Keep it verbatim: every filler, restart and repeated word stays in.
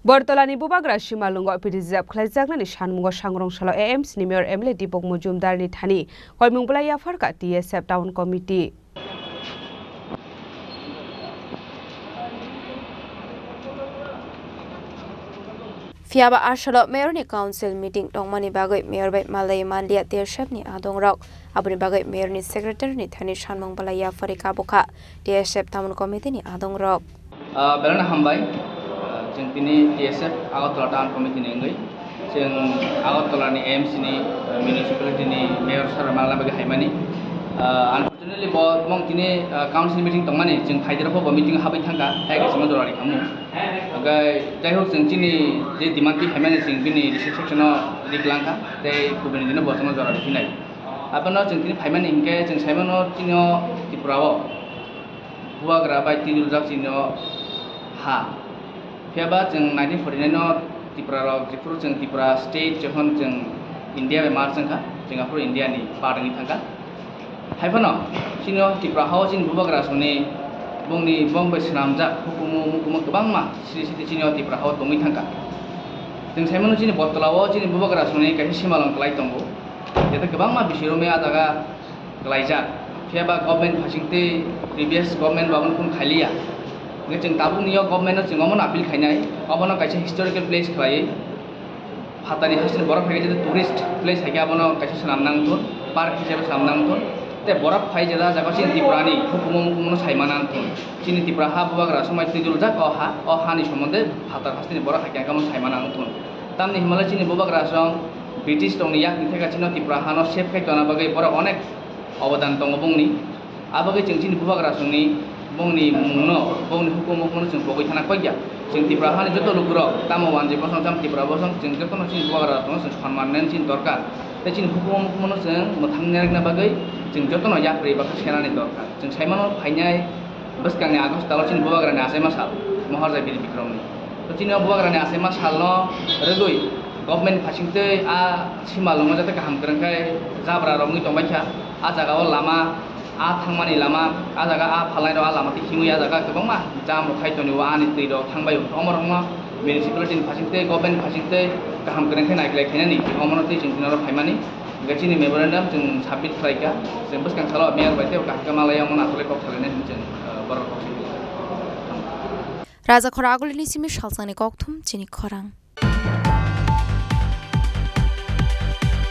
Bortolani bubagra simalwngo P D reserve khlaijaknani sanmungo sangrong salo A M C ni Mayor M L A Deepak Majumdarni thani koimung bwlai yapharkha T S F Town Committee. Phiyaba asalo Mayor ni Council meeting tongmani bagwi Mayor bai malai manliya T S F ni adongrok. Aboni bagwi Mayor ni Secretary ni thani sanmung bwlai yapharwi kabukha T S F Town Committee ni adongrok. Ah, belai no hambai. Ah, chwng tini T S F Agartala Town Committee ni wngwi chwng Agartala ni A M C ni, ah, municipality ni mayor sir rok malna bagwi haimani. Ah, unfortunately, bo mong tini, ah, council meeting tongmani chwng phaidero bo meeting habwi thangkha, hai kaisa no jora ri khamu. Hwnkhe jai hok chwng chini je demand twi haimani chwng bini reception o ri kwlangkha, tei kubuni dino bo chwngno jora ri phinai. Abono chwng tini phaimani hinkhe chwng saimano chini o Tripura o bubagra bai twiduljak chini o ha. Phiyaba chwng nineteen forty-nine no Tripura rok, jephuru chwng Tripura state, jokhon chwng India bai merge wngkha, chwng aphuru India ni part wngwi thangkha. Haiphano chini o Tripura hao chini bubagra songni bongni bong bai swnamjak hukumu mukumu kwbangma sri sri chini o Tripura hao tongwi thangkha. Chwng saimano chini Bottola o chini bubagra songni kaisa simalwng kwlai tongo, jeta kwbangma bisirokni a jaga kwlaijak. Phiyaba government phasingtwi previous government bo abono phone khailiya. Hwnkhe chwng tabukni o government no chwng omono appeal khainai, obono kaisa historical place khlaiwi phatani hasteni borok phaikhe jeta tourist place haikhe abono kaisa swnam nang thun, park hisabe swnam nang thun. Tei borok phai jeta jaga chini Tripurani hukumu mukumu no saima nang thun. Chini Tripura ha bubagra somai twiduljak o ha, o hani somonde phatar hasteni borok haikhe ang khe omono saima nang thun. Tamni himlai chini bubagra song British rokni yakni theka chino Tripura hano save khai tongna bagwi borok onek obodan tongo bongni. Abagwi chwng chini bubagra songni bongni mungno, bongni hukumu mukumu chwng pogwi thana koi ya. Chwng Tripura hani joto lukurok, tamo wanjwi bosong, tamo Tripura bosong, chwng jotono chini bubagra songno chwng sonman nani chini dorkar. Tei chini hukumu mukumu no chwng mwthang nai rwkna bagwi chwng jotono yapri baksa senani dorkar. Chwng saimano phainai bwskangni August talo chini bubagrani achaima sal, Mohorjai Biri Bikromni. To chini o bubagrani achaima salno rwgwi government phasingtwi a simalwngo jate kaham kwrwng khe jabra rok wngwi tongbaikha. A jaga o lama, a thangmani lama, a jaga a phalnai rok a lama twi himwi a jaga kwbangma jam rok khai tonwi o ani twi rok thangbai o. Omo rokno municipality ni phasingtwi, government ni phasingtwi kaham kwrwng khe naikolai khainani omono twi chwng tini oro phaimani. Hingke chini memorandum chwng submit khlai kha, chwng bwskang salo mayor bai tei kaham khe malai omo nakolai kok salainai hinwi chwng, eh, borok kok sidi. Raja Khora Agulini simi salsani kokthum chini khorang.